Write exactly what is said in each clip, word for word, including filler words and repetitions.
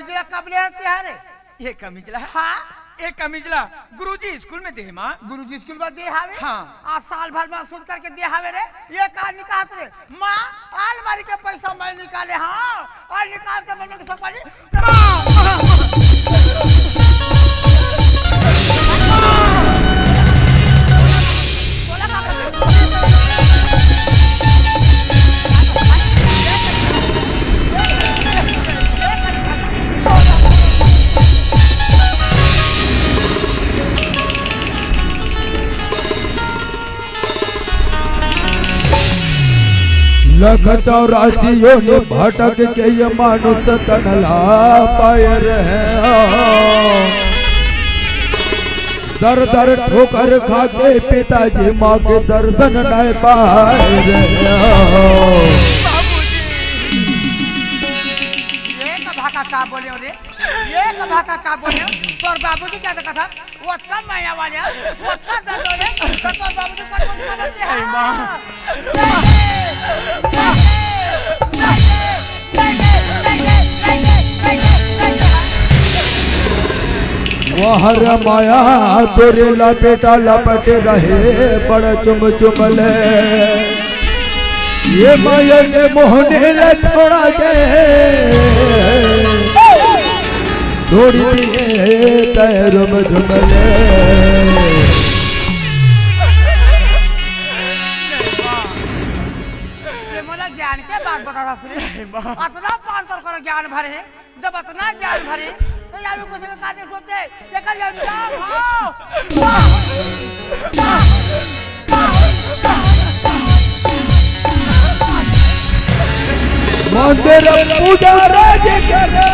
कमीजला कब ले हस तें रे? ये कमीजला? हाँ। ये कमीजला गुरुजी स्कूल में दे हे माँ। गुरुजी स्कूल में दे हवे? हाँ। आज साल भर में सुध करके दे हवे रे। ये का निकालत रे? माँ, अलमारी के पैसा मैं निकाले हँव। आज निकाल के मैंने सब पानी। लख चौरासी योनि भटक के ये मानुष तन ला पाए रहे हो। दर दर ठोकर खा के पिताजी माँ के दर्शन नहीं पाए रहे हो। ये का भाका का बोले रे? ये का भाका का बोले? तोर बाबूजी का देखत हस? ओतका मया वाले, ओतका दर्द वाले, त तोर बाबूजी पर कुछ मदद के ए माँ। वाह रे माया, तोरे लपेटा लपट रहे बड़ चुम चुम ले। ये माया के मोहने ले छोड़ा के छोड़ दिए तैरम झुमले। ये मोला ज्ञान के बात बता रहा सुने। अतना पाँच सौ कर ज्ञान भरे हे, जब अतना ज्ञान भरे, तो यार वो कुछ का नहीं सोचे, ये कर अंजाम हो। मंदिर पूजा राज करे,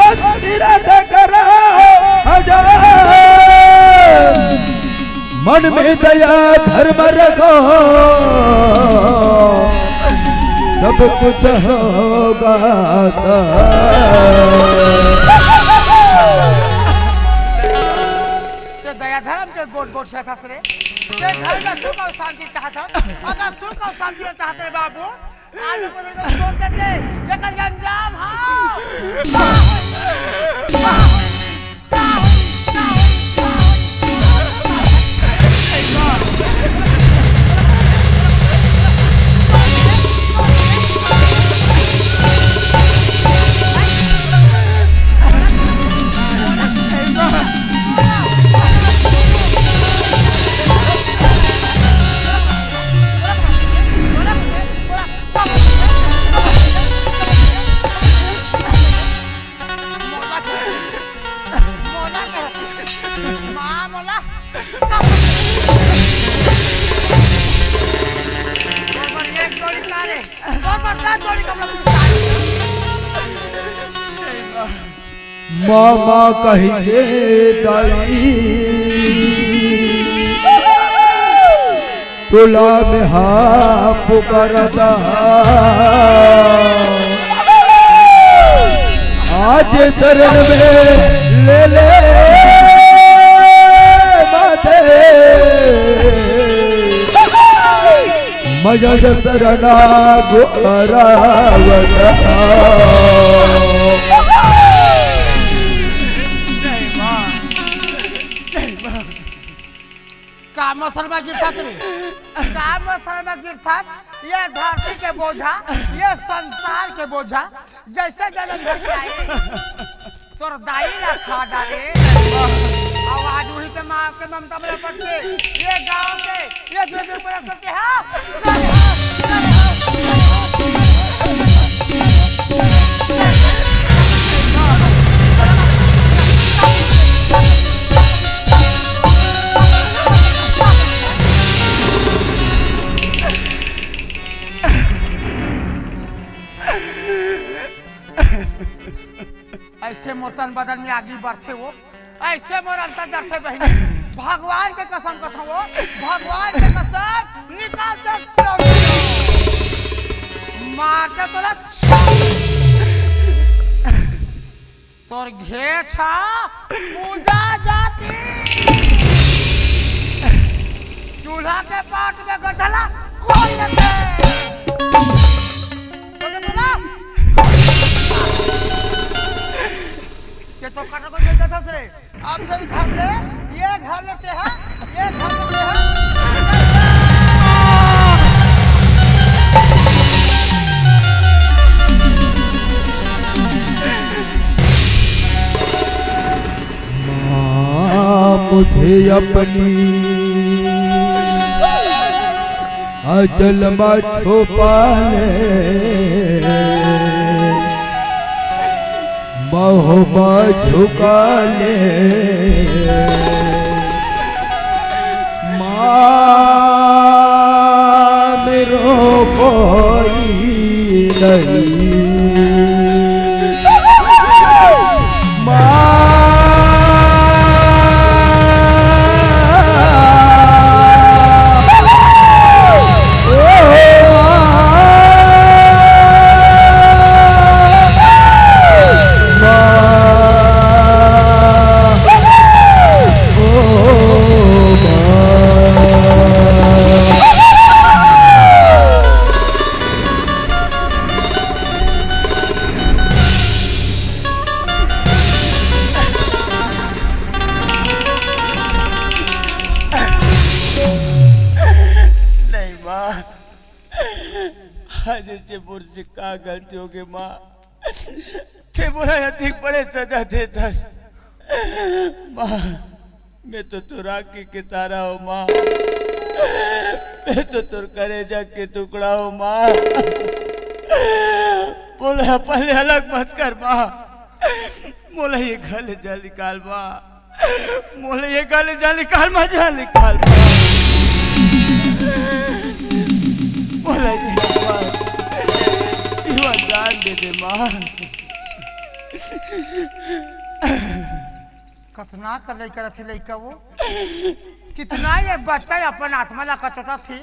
अतिरथ करो हजार। मन में दया धर्म रखो, सब कुछ होगा। ते दया धर्म के गोठ गोठ से हस रे। ते घर में सुख और शांति चाहत हस। अगर सुख और शांति चाहत रे बाबू, आज को सोच देते, जेकर अंजाम हो। मोला के, मोला के, माँ मोला। तोर बर एक जोड़ी तारे, तोर बर दस जोड़ी कपड़ा। मामा कहिके दाई टोला में हा पुकारता। आज शरण में ले ले माथे, मया शरणा गोरावता। का मौसर में गिरथस रे? का मौसर में गिरथस? ये धरती के बोझा, ये संसार के बोझा, जैसे जन्म धर के आए, तोर दाई ला खा डारे। अब आज वही के माँ के ममता में लपट के, ये गाँव के, ये दो दो बरस के, हाँ? ऐसे मोर तन बदन में आगी बरथे वो, ऐसे मोर अंतर जरथे बहिनी। भगवान के कसम कथों वो, भगवान के कसम, निकाल के मार दे तोला। तोर घेछा पूजा जाती। चूल्हा के पाट में गठला कोई न दे। तो कटो को दे देता रे। अब से घर ले, ये घर लेते हैं, ये घर लेते हैं। माँ मुझे अपनी अचल में छुपा ले, बहुबा झुका ले। माँ मेरो कोई नहीं। माँ। नहीं माँ, आज जे मोर से का गलती होगे माँ, ते मोला अतिक बड़े सजा देथस माँ। मैं तो तोर आँखी के तारा हो माँ, मैं तो तोर करेजा के टुकड़ा हो माँ। मोला अपन ले अलग मत कर माँ, मोला ये घर ले जा निकाल माँ। मोला ये घर ले जा निकाल, मजा निकाल। मोला ये बात, ये बात जान दे दे माँ। कतना कर लइका रथे लइका वो, कितना ये बच्चा अपन आत्मा ला कचोटा थे।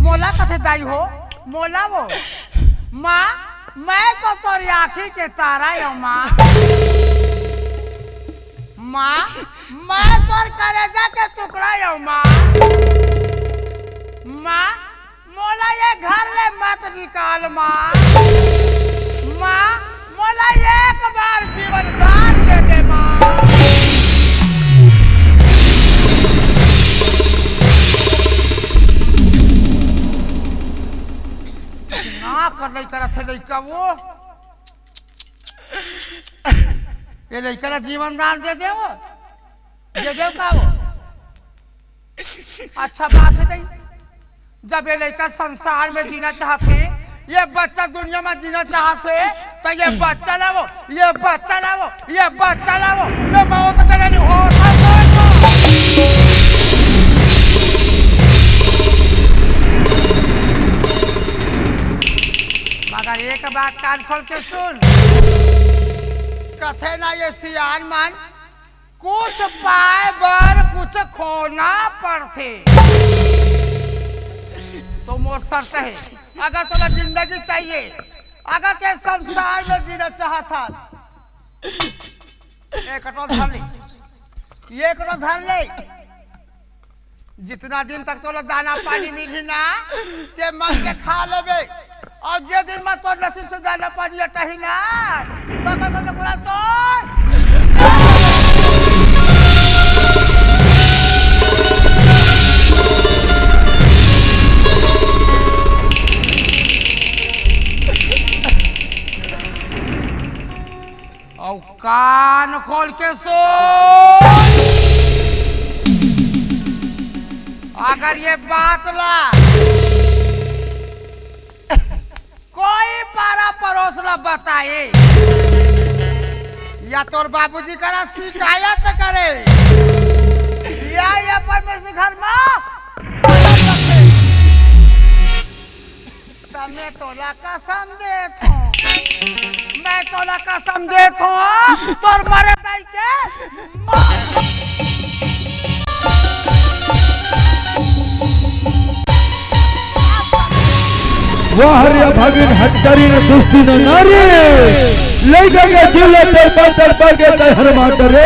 मोला कथे दाई हो, मोला वो माँ, मैं तो तोरी आँखी के तारा यो माँ। माँ, मैं तोर करेजा के टुकड़ा यो माँ। माँ, मोला ये घर ले मत निकाल माँ। माँ, मोला एक बार जीवन दान दे दे माँ। ना कर लइका रथे लइका वो। ये लइका ला जीवन दान दे दे वो। दे दे का वो। अच्छा बात है दाई, जब ये लइका संसार में जीना चाहथे, ये बच्चा दुनिया में जीना चाहथे, तो ये बच्चा लावो, ये बच्चा लावो, ये बच्चा लावो। मैं मौत के नहीं हो मगर एक बात कान खोल के सुन, कथे ना ये सियान मन, कुछ पाए बर कुछ खोना पड़थे। तो मोर शर्त है, अगर तोला जिंदगी चाहिए, अगर ते संसार में जीना चाहत हस, एक ठो धर ले, एक ठो धर ले। जितना दिन तक तोला दाना पानी मिलही ना, ते मन के खा लेबे। अउ जे दिन म तोर नसीब से दाना पानी अटही ना, तो, तो, तो, तो पूरा तोर। अउ कान खोल के सुन, अगर ये बात ला कोई पारा पड़ोस ला बताए या तोर बाबूजी करा शिकायत करे या ये परमेश्वर घर मा त मैं तोला कसम देत हूँ, मैं तोला कसम देत हूँ, तोर मरे दाई के वाह रे भागिन हत्यारिन दुष्टिन नारी, लइका के जिले तड़पा तड़पा के तैहर मार डरे।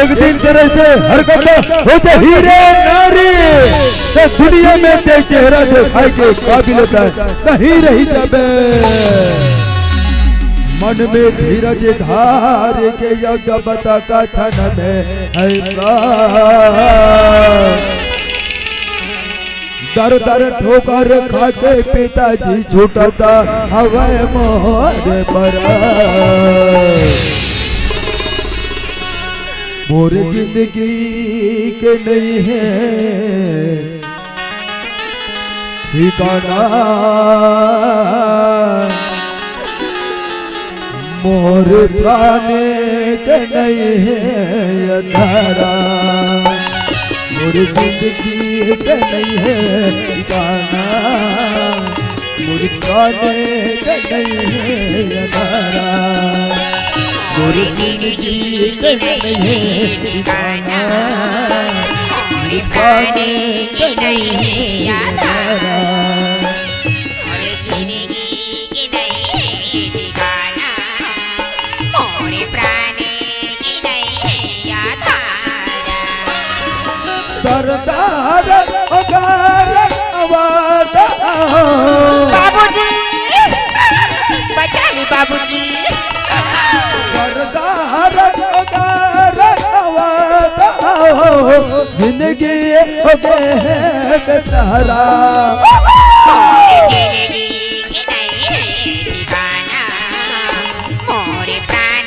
एक दिन तेरे से हरकत होते ही रे नारी, तो दुनिया में ते चेहरा दिखाई के काबिल होता है, कहीं रही जाबे। मन में धीरज धार के, जब तक कथन में है का। दर दर ठोकर खा के पिताजी छूटता हवय मोर बर। मोर जिंदगी के नहीं है ठिकाना, मोर प्राण के नहीं है अंधारा, मोर जिंदगी के नहीं है ठिकाना, मोर प्राण के नहीं है अंधारा, मोर जिंदगी के नहीं है ठिकाना, मोर प्राण के नहीं है अंधारा। मोर जिंदगी के नहीं है ठिकाना, मोर प्राण के नहीं है आधारा। सरदार ओगार आवाज हो। बाबूजी, बचा ली बाबूजी। सरदार ओगार आवाज हो। जिंदगी हो गए है बेसहारा। जिंदगी के नहीं है ठिकाना, मोर प्राण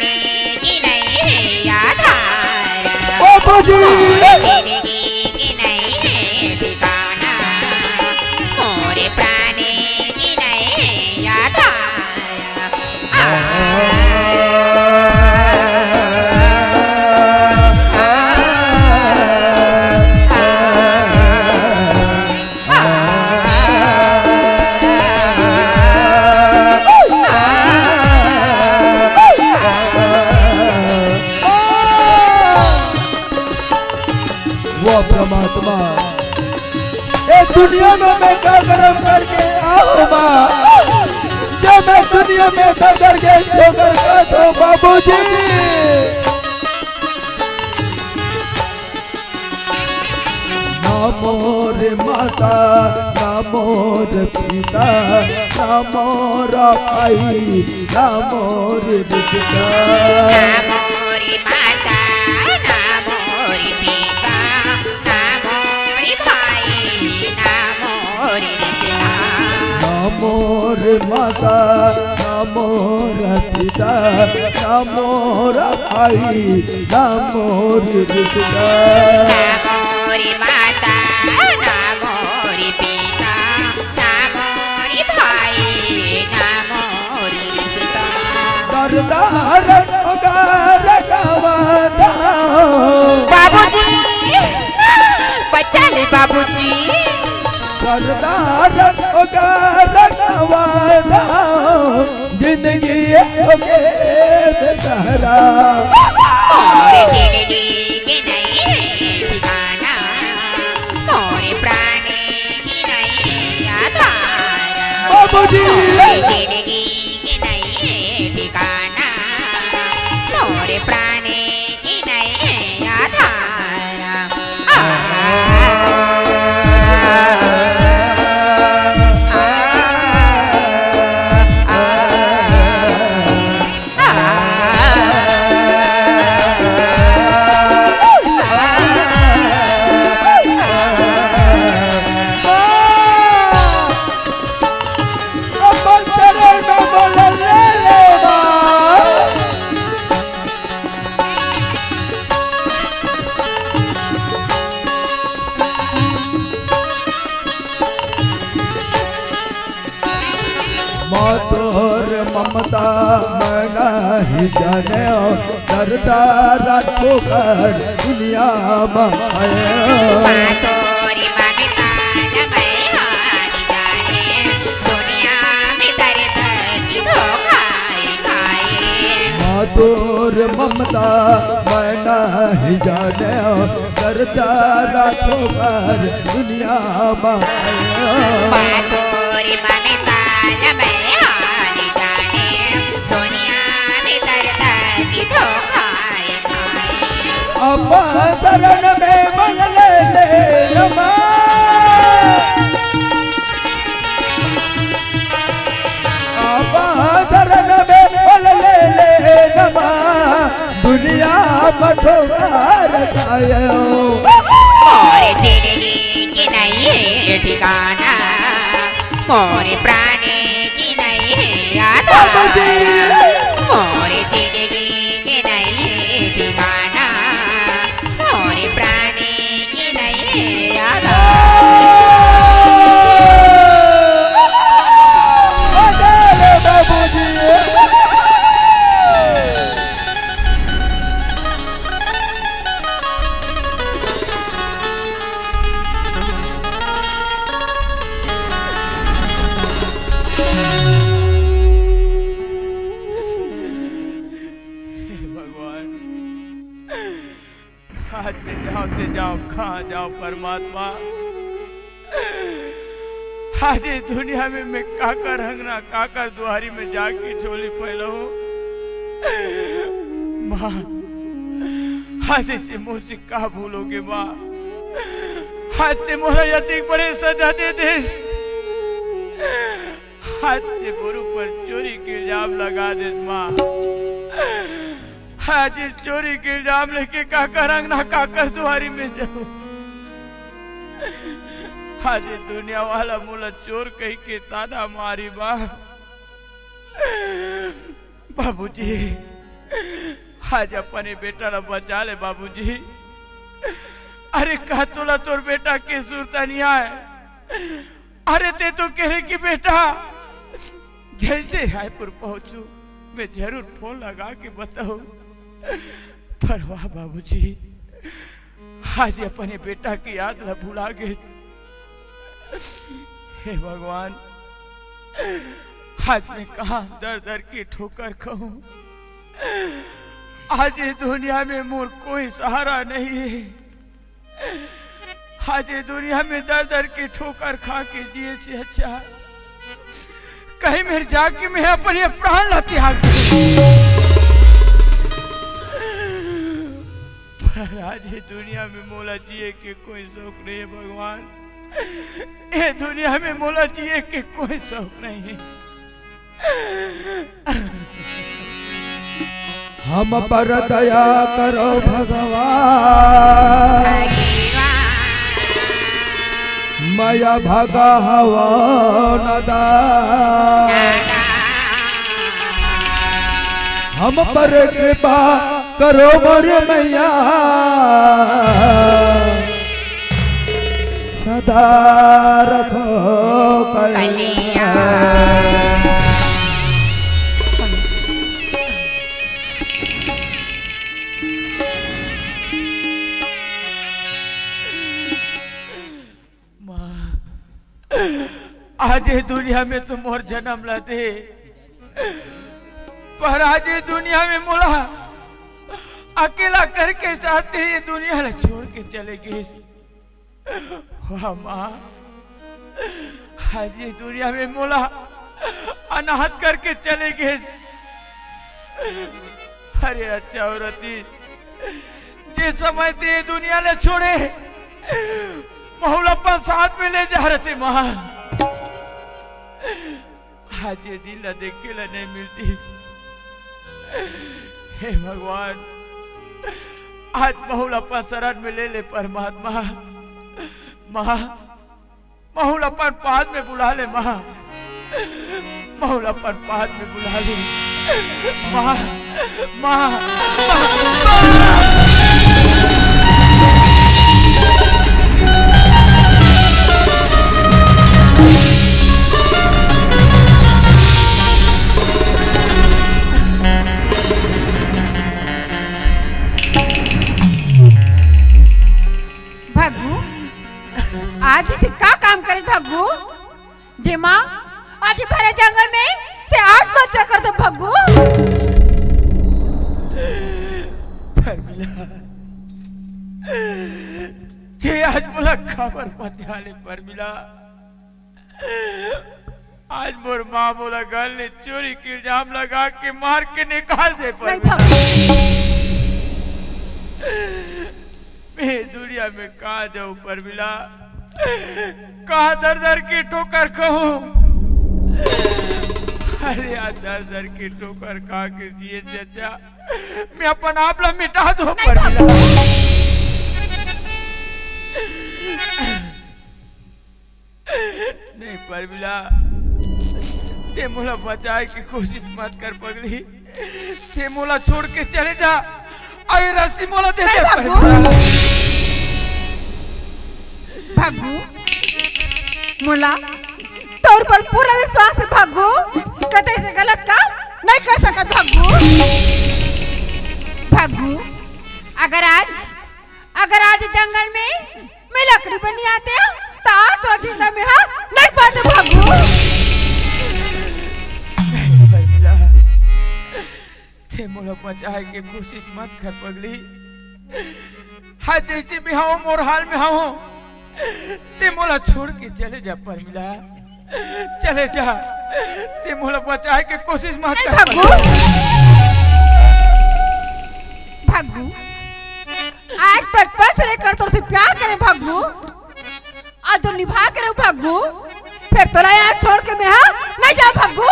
के नहीं है आधारा। ओ बाबूजी। मोर जिंदगी के नहीं है ठिकाना, मोर प्राण के नहीं है आधारा। वो परमात्मा, ए दुनिया में मैं का कर्म करके आऊं माँ, जो मैं दुनिया में दर दर के ठोकर खात हूँ बाबूजी। ना मोर माता, ना मोर पिता, ना मोर भाई, ना मोर रिश्ता। ना मोर माता, ना मोर पिता, ना मोर भाई, ना मोर रिश्ता। ना मोर माता, ना मोर पिता, ना मोर भाई, ना मोर रिश्ता। ना मोर माता, ना मोर पिता, ना मोर भाई, ना मोर रिश्ता। सरदार ओगार गवाता हो। बाबूजी, बचा ले बाबूजी। सरदार ओगार गवाता हो। जिंदगी हो गए बेसहारा। मोर जिंदगी के नहीं है ठिकाना, मोर प्राण के नहीं है आधारा। बाबूजी। मोर जिंदगी के नहीं है ठिकाना, मोर प्राण के नहीं है आधारा। अपन चरण में बोल ले ले बा। माँ तोर ममता मैं नहीं जाने, सरदार ठोकर दुनिया में आए। माँ तोर ममता मैं नहीं जाने, दुनिया में दर दर की धोखा खाए। माँ तोर ममता मैं नहीं जाने, सरदार ठोकर दुनिया में आए। माँ तोर ममता मैं नहीं जाने, दुनिया में दर दर की धोखा खाए। अब शरण में मन ले ले रमा। अब शरण में मन ले आज मैं जाओ ते जाओ, कहाँ जाओ परमात्मा? आज ये दुनिया में मैं काकर अंगना, काकर दुआरी में जाके झोली फैलाऊं? माँ, आज इसे मुझसे का भूलोगे माँ? आज ते मोला यतिक बड़े सजा दे देस। आज ते मोर ऊपर चोरी के इल्जाम लगा देस माँ। आज ये चोरी के इल्जाम लेके काकर अंगना, काकर दुआरी में जाऊं? आज ये दुनिया वाला मोला चोर कहि के ताना मारी बा। बाबूजी, आज अपने बेटा ला बचा ले बाबूजी। अरे का तोला तोर बेटा के सुरता नहीं आए? अरे ते तो कहे कि बेटा जैसे रायपुर पहुंचू मैं जरूर फोन लगा के बताऊं। पर वाह बाबूजी, आज अपने बेटा की याद ला भुला गए। हे भगवान, आज मैं कहाँ दर दर की ठोकर खाऊं? आज ये दुनिया में मोर कोई सहारा नहीं है। आज ये दुनिया में दर दर की ठोकर खा के जिए से अच्छा कहीं मेरे जाके मैं अपने प्राण ला त्याग दूं। पर आज ये दुनिया में मोला जिए के कोई शौक नहीं है भगवान। ये दुनिया में मोला जिए के कोई शौक नहीं है। हम पर दया करो भगवान, मया भगवान दा। हम पर कृपा करो मोर मैया, सदा रखो कल्याण। माँ, आज ये दुनिया में तो मोर जन्म ला दे, पर आज ये दुनिया में मोला अकेला करके साथ ये दुनिया ला छोड़ के चले गए। वाह माँ, आज ये दुनिया में मोला अनाथ करके चले गए। अरे अच्छा औरत, जे समय ते ये दुनिया ला छोड़े, महू ला अपन साथ में ले जा रहे माँ। आज ये दिन ला देखे ला नहीं मिलती। हे भगवान, आज महू ला अपन शरण में ले ले परमात्मा। माँ, महू ला अपन पाद में बुला ले माँ, महू ला अपन पाद में बुला ले माँ, माँ, माँ। भग्गू, आज इसे का काम करे भग्गू? जे माँ, आज भरे जंगल में ते आत्महत्या कर दे भग्गू। परमिला, ते आज मोला खबर मत डाले परमिला। आज मोर माँ मोला घर ले चोरी के इल्जाम लगा के मार के निकाल दे नहीं परमिला। भग्गू। मैं दुनिया में कहाँ जाऊँ परमिला, कहाँ दर दर के ठोकर खाऊँ? अरे आज दर दर के ठोकर खा के जिए से अच्छा मैं अपन आप ला मिटा दूँ नहीं परमिला। भग्गू। नहीं परमिला, ते मोला बचाए के कोशिश मत कर पगली, ते मोला छोड़ के चले जा। अरे रस्सी मोला दे दे भग्गू। परमिला। भग्गू, मोला तोर पर पूरा विश्वास है भग्गू, कतई से गलत काम नहीं कर सकत भग्गू। भग्गू, अगर आज अगर आज जंगल में मैं लकड़ी बन नहीं आते तो आज तोला जिंदा मैं हा नहीं पाते भग्गू। परमिला, ते मोला बचाए के कोशिश मत कर पगली, हाँ, जइसे भी हवं, मोर हाल में हवं, तें मोला छोड़ के चले जा परमिला, चले जा। तें मोला बचाए के कोशिश मत नहीं कर। भग्गू, भग्गू, आज बचपन से लेकर तोर से प्यार करें भग्गू, आज तो निभा के रहूं भग्गू, फेर तोला यार छोड़ के मैं हा नहीं जावं भग्गू।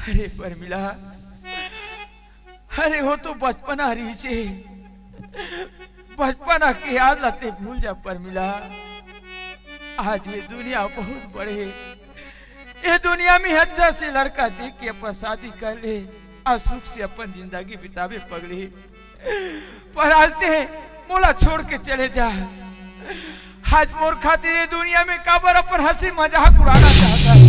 अरे परमिला, अरे वो तो बचपना रहिसे, बचपना के याद ला तें भूल जा परमिला। आज ये दुनिया बहुत बड़े हे, ये दुनिया में अच्छा से लड़का देख के अपन शादी कर ले अउ सुख से अपन जिंदगी बिताबे पगली। पर आज तें मोला छोड़ के चले जा। आज मोर खातिर ये दुनिया में काबर अपन हंसी मजाक उड़ाना चाहत हस?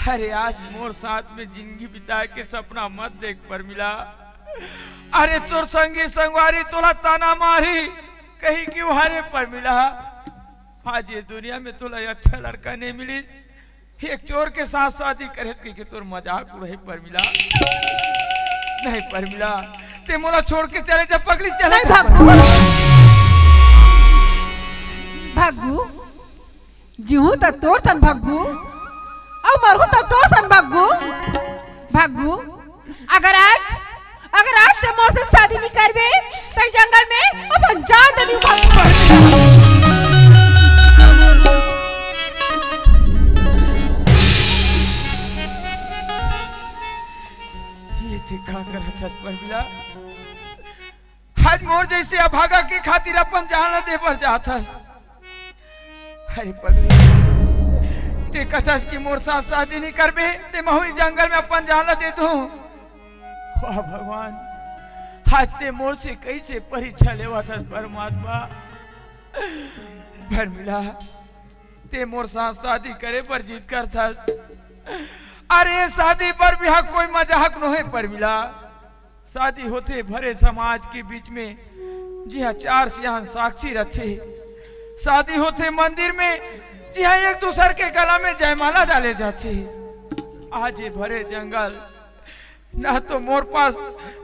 अरे आज मोर साथ में जिंदगी बिताए के सपना मत देख परमिला। अरे तोर संगी संगवारी तोला ताना मारही, कही कि अरे परमिला, आज ये दुनिया में तोला अच्छा लड़का नहीं मिलिस, एक चोर के साथ शादी करेस कहिके तोर मजाक उड़ाही परमिला। नहीं परमिला, तें मोला छोड़ के चले जा पगली, चले नहीं जा भग्गू। भग्गू, जीहूं त तोर सन भग्गू, अउ मरहूं त तोर सन भग्गू। भग्गू, अगर आज, अगर आज तें मोर से शादी नहीं करबे, त जंगल में अपन जान दे दिहूं भग्गू। ये तें का करत हस परमिला? आज मोर जइसे अभागा के खातिर अपन जान ला दे बर जात हस। अरे पगली, तें कहत हस कि मोर साथ शादी नहीं करबे, त महूं जंगल में अपन जान ला दे दूं। वाह भगवान, आज तें मोर से कइसे परीक्षा लेवत हस परमात्मा। परमिला, तें मोर साथ शादी करे बर जिद करत हस। अरे शादी बर बिहा कोई मजाक नोहे परमिला। शादी होथे भरे समाज के बीच में, जिहां चार सियान साक्षी रथे। शादी होथे मंदिर में, जिहां एक दूसर के गला में जयमाला डाले जाथे। आज ये भरे जंगल, ना तो मोर पास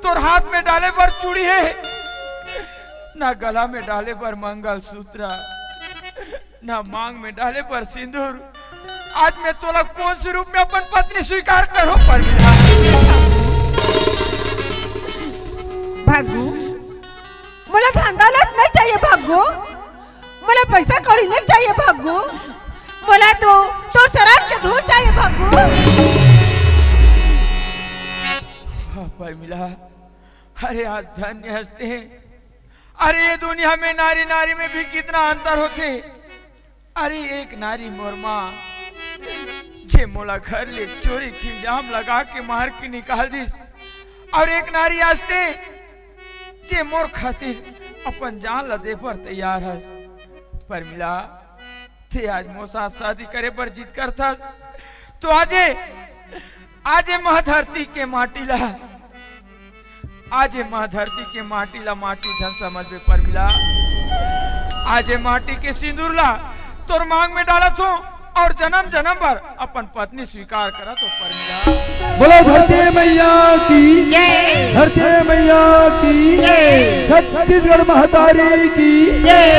तोर हाथ में डाले बर चूड़ी हे, ना गला में डाले बर मंगलसूत्र, ना मांग में डाले बर सिंदूर। आज मैं तोला कौन से रूप में अपन पत्नी स्वीकार करूं परमिला? भग्गू, मोला धन दौलत नहीं चाहिए भग्गू, मोला पैसा कौड़ी नहीं चाहिए भग्गू, मोला तो तोर चरण के धूल चाहिए भग्गू। हाँ परमिला, अरे आज धन्य हस तें। अरे ये दुनिया में नारी नारी में भी कितना अंतर होथे। अरे एक नारी मोर माँ, जे मोला घर ले चोरी के इल्जाम लगा के मार के निकाल दिस, अउ एक नारी आज तें, जे मोर खातिर अपन जान ला दे बर तैयार हस। परमिला, तें आज मोर साथ शादी करे बर जिद करत हस, त आजे, आजे माँ धरती के माटी ला, आजे माँ धरती के माटी ला माटी झन समझबे परमिला। आजे माटी के सिंदूर ला तोर मांग में डालत हों अउ जनम जनम बर अपन पत्नी स्वीकार करत हों परमिला। बोलो धरती मैया की जय। धरती मैया की जय। छत्तीसगढ़ महतारी की जय।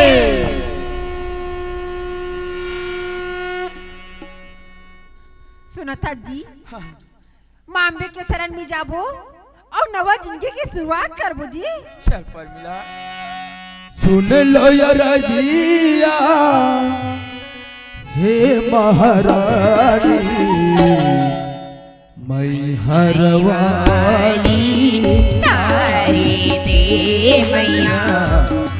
सुनत हस जी, माँ अम्बे के शरण में जाबो अउ नवा जिंदगी के शुरुआत करबो जी। चल परमिला। सुन लो ये रजिया हे महारानी, मैहर वाली सारे दे मैया,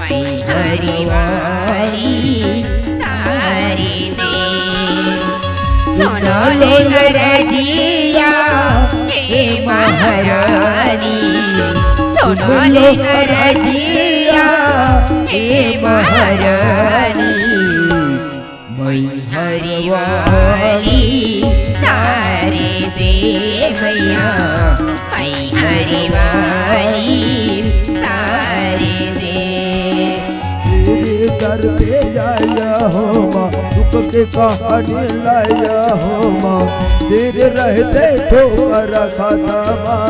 मैहर वाली सारे दे। सुन लो ये रजिया हे महारानी, सुन लो ये रजिया हे महारानी, मैहर वाली सारे दे मैया, मैहर वाली सारे दे। तेरे दर पे आया हो माँ, दुख के कहानी लाया हो माँ। तेरे रहते ठोकर खाता माँ।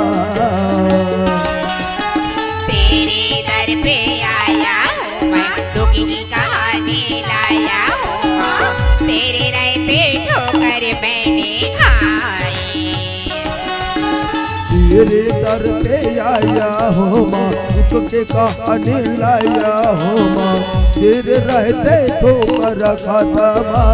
तेरे दर पे आया हूँ मैं, दुख की कहानी लाया हूँ माँ। तेरे रहते ठोकर मैंने खाई। तेरे दर पे आया हूँ माँ, दुख के कहानी लाया हूँ माँ। तेरे रहते ठोकर खाता माँ।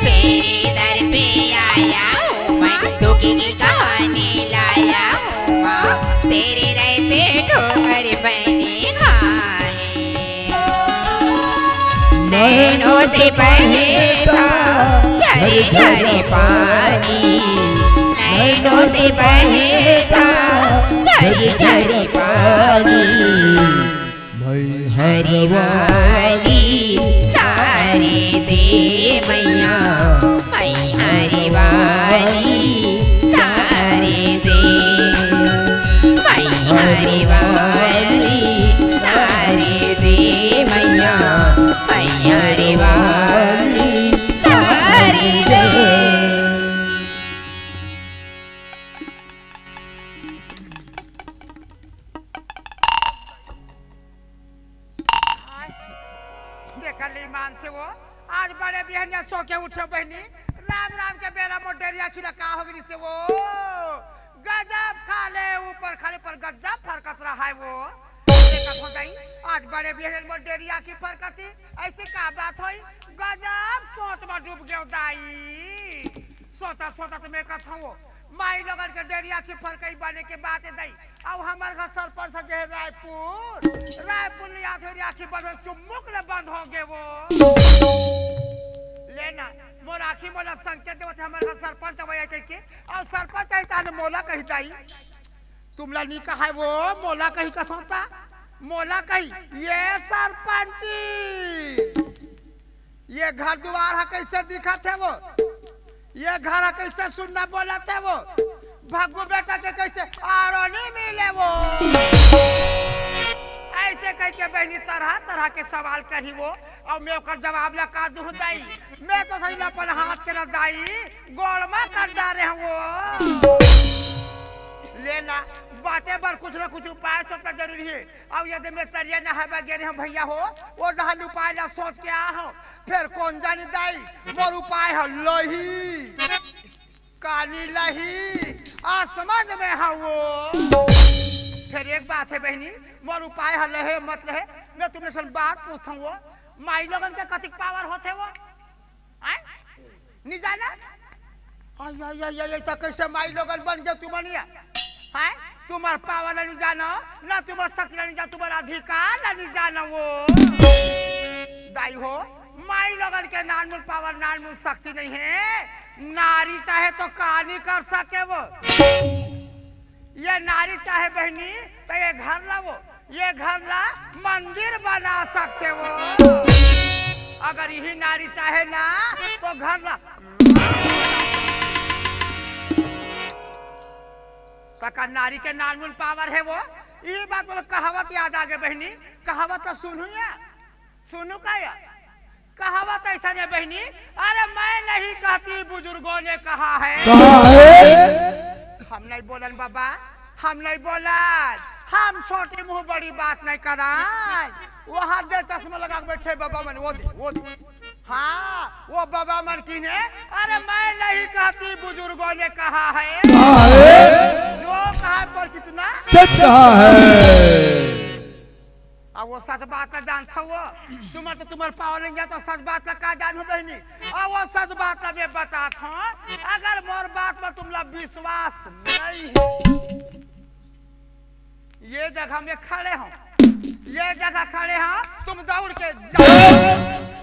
तेरे दर पे आया हूँ मैं, दुख की कहानी लाया हूँ माँ। तेरे रहते ठोकर मैंने खाई। नैनों से बहता झरी झरी पानी, नैनों से बहता झरी झरी पानी। मैं हरवा वाली सारे दे मैया, मैं हरवाली सारे दे, मैं हरवाली सारे दे मैया, मैं हरवाली सारे दे। देखा ले ईमान से वो, आज बड़े बिहनिया सो के उठे बहनी। राम राम के बेरा मोर डेरिया खिला का हो गई से वो। गजब खा ले ऊपर खाले पर गजब फरकत रहा है वो। देखा हो गई, आज बड़े बिहनिया मोर डेरिया की फरकती। ऐसे का बात होई? गजब सोच में डूब गयो दाई। सोचत सोचत मैं कथौं, माई लोगन के डेरिया की फरकई बने के बात दई। अब हमर घर सरपंच जे है रायपुर, रायपुर ले आत हो आँखी बंद हो, चुम्मुक ले बंद हो गे वो। लेना, मोर आँखी मोला संकेत देवत है हमर घर सरपंच अवय कह के। और सरपंच आई ताने मोला कही दाई, तुमला नी कहाय वो, मोला कही कथौं ता, मोला कही, ये सरपंची, ये घर दुआर ह कैसे दिखत है वो, ये घर ह कैसे सुन्ना बोलत है वो, भग्गू बेटा के कैसे आरो नी मिले वो। ऐसे कह के बहनी तरह तरह के सवाल करी वो, और मैं ओकर जवाब ला का दूँ दाई, मैं तो सही ला अपन हाथ के ला दाई, गोड़ में कर डारे हैं वो। लेना, बाँचे बर कुछ ना कुछ उपाय सोचना जरूरी है। अब यदि मैं तरिया नहाबे गे रहेंव भैया हो, वो डहन उपाय ला सोच के आ हौं, फिर कौन जानी दाई, मोर उपाय ह लही, कानी लही, आसमान में ह वो। फिर एक बात है बहनी, मोर उपाय ह लहे मत लहे, मैं तुमने सन बात पूछत हौं वो, माई लोगन के कतिक पावर होथे वो? आय? नी जाना? आय, आय, आय, आय, आय, त कैसे माई लोगन बन गए तुमन ये? हैं? तुम्हर पावर ला नी जानो, ना तुम्हर शक्ति ला नी जानो, तुम्हर अधिकार ला नी जानो वो। दाई हो, माई लोगन के नानमुन पावर, नानमुन शक्ति नहीं है। नारी चाहे तो का नी कर सके वो। ये नारी चाहे बहनी, तो ये घर ला वो, ये घर ला मंदिर बना सकथे वो। अगर यही नारी चाहे ना, तो घर ला। त का नारी के नानमुन पावर है वो। यही बात बोलो, कहावत याद आ गे बहनी, कहावत तो सुनहू या। सुनहू का या? कहावत ऐसा ने बहनी, अरे मैं नहीं कहती, बुजुर्गों ने कहा है। कहा है। हम नहीं बोलन बाबा, हम नहीं बोलन, हम छोटी मुँह बड़ी बात नहीं करन। वहाँ दे चश्मा लगा के बैठे बाबा मन, वो दे, वो दे। हाँ, वो बाबा मन किने, अरे मैं नहीं कहती, बुजुर्गों ने कहा है। कहा है। जो कहा पर कितना सच कहा है। अब वो सच बात ला जानत हव, तुम्हर तो तुम्हर पावर नहीं जाता, सच बात ला का जानहू बहनी? अब वो सच बात ला मैं बतात हौं, अगर मोर बात में तुमला विश्वास नहीं है, ये जगह में खड़े हौं, ये जगह खड़े हौं, तुम दौड़ के जाओ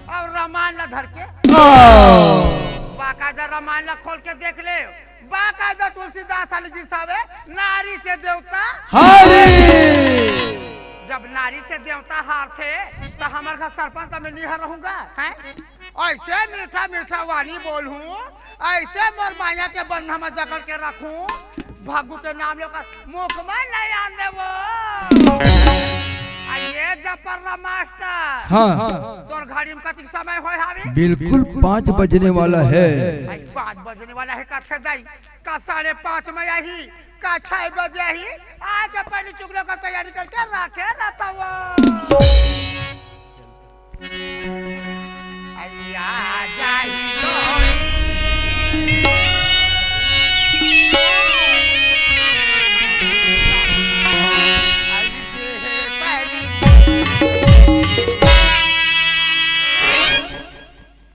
और रामायण ला धर के बाकायदा रामायण ला खोल के देख ले। बाकायदा तुलसीदास वाले जी सावे, नारी से देवता। हरी। जब नारी से देवता हारथे, तो हमर घर सरपंच में निहर रहूंगा, हैं? ऐसे मीठा मीठा वाणी बोलहूँ, ऐसे मोर माया के बंधा में जकड़ के रखूँ, भग्गू के नाम लेकर मुख में नहीं आन देवो। आ ये ए जपरला मास्टर। हाँ। तोर घड़ी में कतिक समय होय हावे? बिल्कुल पाँच बजने वाला है। आई, पाँच बजने वाला है, कथे दाई, का साढ़े पाँच में आही, का छह बजे आही? आज अपन चुगलो का तैयारी करके रखे रहता वो। अइया जाही डोली।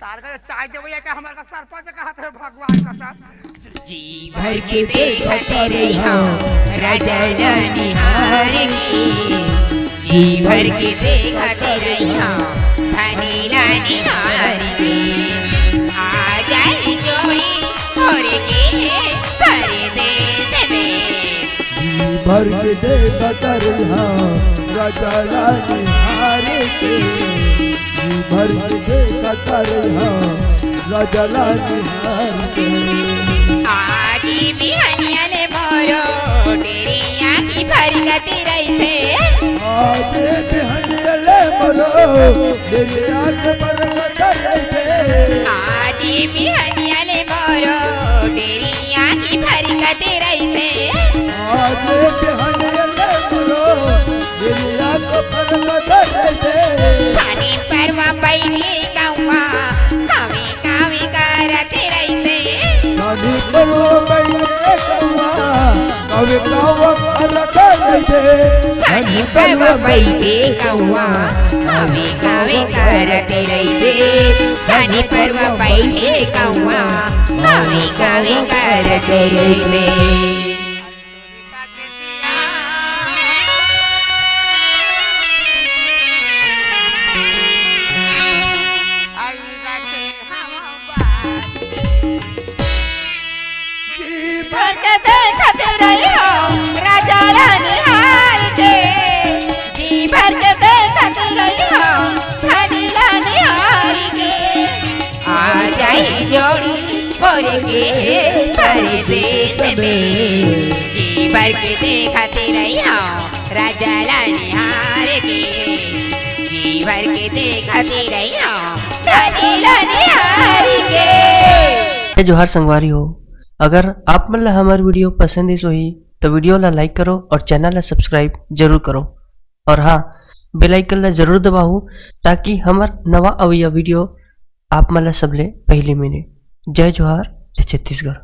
तार का चाय देवे या का हमार का सरपंच का हाथ रे भगवान का सर। जी भर के देखत रहिहा राजा ला निहार के, जी भर के देखत रहिहा धनी ला निहार के। आ जाई जोड़ी मोर के परदेस में। जी भर के देखत रहिहा राजा ला निहार के, जी भर के देखत रहिहा राजा ला निहार के। आज बिहनिया ले मोरो डेरिया की फरकत रहिथे। आज बिहनिया ले मोरो डेरिया की फरकत रहिथे। आज बिहनिया ले मोरो डेरिया की फरकत रहिथे। आज बिहनिया ले मोरो डेरिया की फरकत रहिथे। छानी परवा बइठे कौवा, कावे कावे करत रहिथे। छानी परवा बइठे कौवा, कावे कावे करत रहिथे। छानी परवा बइठे कौवा, कावे कावे करत रहिथे। छानी परवा बइठे कौवा, कावे कावे करत रहिथे। जी भर के देखत रहिहा राजा ला निहार के, जी भर के देखत रहिहा धनी ला निहार के। आ जाई जोड़ी मोर के परदेस में, जी भर के देखत रहिहा राजा ला निहार के, जी भर के देखत रहिहा धनी ला निहार के। जय जोहार संगवारी हो, अगर आप मन ला हमर वीडियो पसंद आइस होही तो वीडियो ला लाइक करो और चैनल ला सब्सक्राइब जरूर करो। और हाँ, बेल आइकन ला जरूर दबाओ ताकि हमर नवा अवइया वीडियो आप मन ला सबले पहली मिले। जय जोहार, जय छत्तीसगढ़।